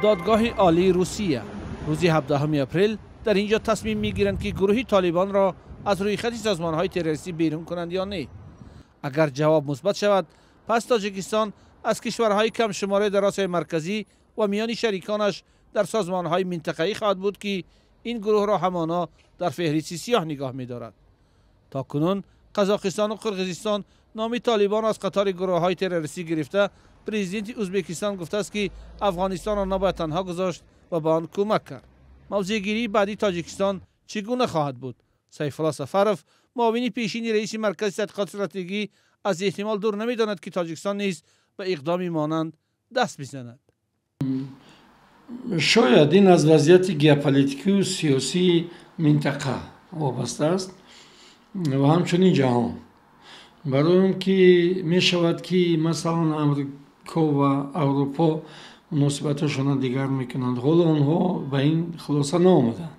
Додгоҳи Олии Русия. Рӯзи 17 апрел дар ин ҷо тасмим мегиранд, ки гурӯҳи Толибонро аз рӯйхати созмонҳои террористӣ берун кунанд ё не. Агар ҷавоб мусбат шавад, пас Тоҷикистон аз кишварҳои камшумора дар Осиёи Марказӣ ва миёни шариконаш дар созмонҳои минтақавӣ хоҳад буд, ки ин гурӯҳро ҳамоно дар феҳристи сиёҳ нигоҳ медорад. То кунун Қазоқистону Қирғизистон номи Толибонро аз қатори гурӯҳҳои террористӣ гирифта, президенти Ӯзбекистон гуфтааст, ки Афғонистонро набояд танҳо гузошт ва ба он кӯмак кард. Мавзеъгирии баъдии Тоҷикистон чӣ гуна хоҳад буд? Сайфулло Сафаров, муовини пешини раиси Маркази тадқиқоти стратегӣ, аз эҳтимол дур намедонад, ки Тоҷикистон низ ба иқдоми монанд даст бизанад. Шояд ин аз вазъияти геополитикию сиёсии минтақа вобаста аст ва ҳамчунин ҷаҳон, барои он ки мешавад, ки масалан Амрико ва Аврупо муносибатҳошонро дигар мекунанд. Ҳоло онҳо ба ин хулоса наомаданд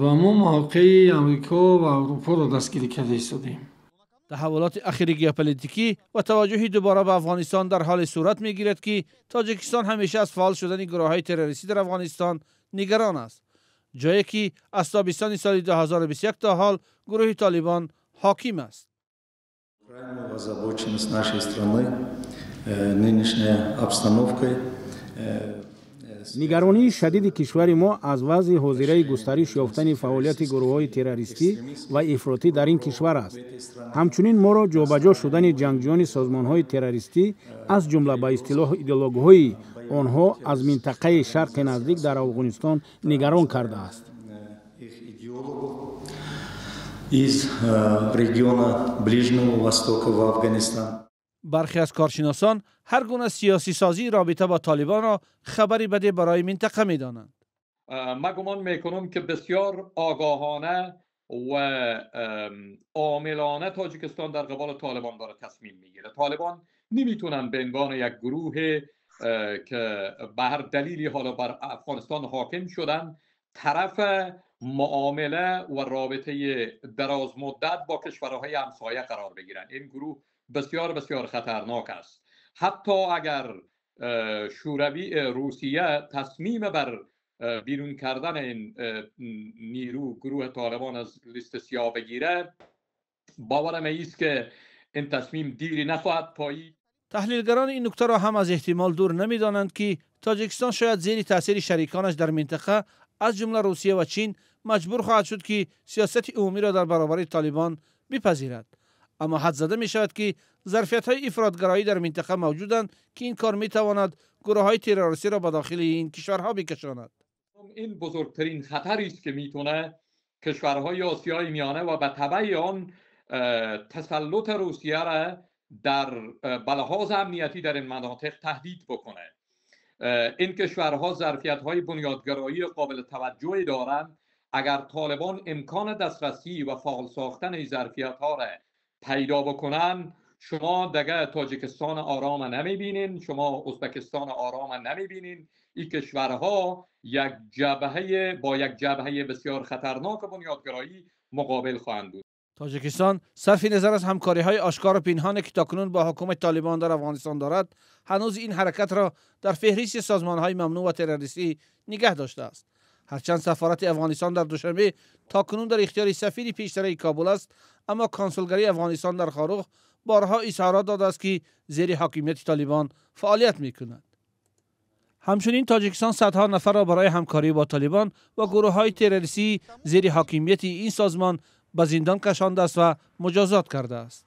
ва мо мавқеи Амрико ва Аврупоро дастгирӣ карда истодем. Таҳаввулоти ахири геополитикӣ ва таваҷҷӯҳи дубора ба Афғонистон дар ҳоле сурат мегирад, ки Тоҷикистон ҳамеша аз фаъол шудани гурӯҳҳои террористӣ дар Афғонистон нигарон аст, ҷое ки аз тобистони соли 2021 то ҳол гурӯҳи Толибон ҳоким аст. Крайнюю озабоченность нашей страны нынешней обстановкой. Нигаронии шадиди кишвари мо аз вазъи ҳозираи густариш ёфтани фаъолияти гурӯҳҳои террористӣ ва ифротӣ дар ин кишвар аст. Ҳамчунин моро ҷобаҷо шудани ҷангҷӯёни созмонҳои террористӣ, аз ҷумла ба истилоҳ идеологҳои онҳо, аз минтақаи Шарқи Наздик дар Афғонистон нигарон кардааст. Их идеологов из региона Ближнего Востока в Афганистан. Бархе аз коршиносон ҳар гуна сиёсисозии робита бо Толибонро хабари баде барои минтақа медонанд. من گمان میکنم که بسیار آگاهانه و عاملانه تاجیکستان در قبال طالبان داره تصمیم میگیره. طالبان نمیتونن به عنوان یک گروه که به هر دلیلی حالا بر افغانستان حاکم شدن، طرف معامله و رابطه دراز مدت با کشورهای همسایه قرار بگیرن. این گروه بسیار بسیار خطرناک است. حتی اگر شوروی، روسیه تصمیم بر بیرون کردن این نیرو، گروه طالبان، از لیست سیاه بگیره، باورم است که این تصمیم دیری نخواهد پایید. تحلیلگران این نکته را هم از احتمال دور نمیدانند که تاجیکستان شاید زیر تاثیر شریکانش در منطقه، از جمله روسیه و چین، مجبور خواهد شد که سیاست عمومی را در برابر طالبان بپذیرد. اما حدس زده می شود که ظرفیت های افراط‌گرایی در منطقه موجودند که این کار می تواند گروه های تروریستی را به داخل این کشورها بکشاند. این بزرگترین خطری است که میتونه کشورهای آسیای میانه و به تبع آن تسلط روسیه را در به لحاظ امنیتی در این مناطق تهدید بکنه. این کشورها ظرفیت های بنیادگرایی قابل توجهی دارند. اگر طالبان امکان دسترسی و فعال ساختن این ظرفیت ها را پیدا بکنن، شما دیگه تاجیکستان آرام نمیبینین، شما ازبکستان آرام نمیبینین. این کشورها یک جبهه با یک جبهه بسیار خطرناک بنیادگرایی مقابل خواهند بود. تاجیکستان صرف نظر از همکاری های آشکار و پنهان که تاکنون با حکومت طالبان در افغانستان دارد، هنوز این حرکت را در فهرست سازمان های ممنوع و تروریستی نگه داشته است. هرچند سفارت افغانستان در دوشنبه تاکنون در اختیار سفیر پیشتره کابل است، اما کنسولگری افغانستان در خاروغ بارها اظهارات داده است که زیر حاکمیت طالبان فعالیت میکند. همچنین تاجیکستان صدها نفر را برای همکاری با طالبان و گروه های تروریستی زیر حاکمیت این سازمان به زندان کشانده است و مجازات کرده است.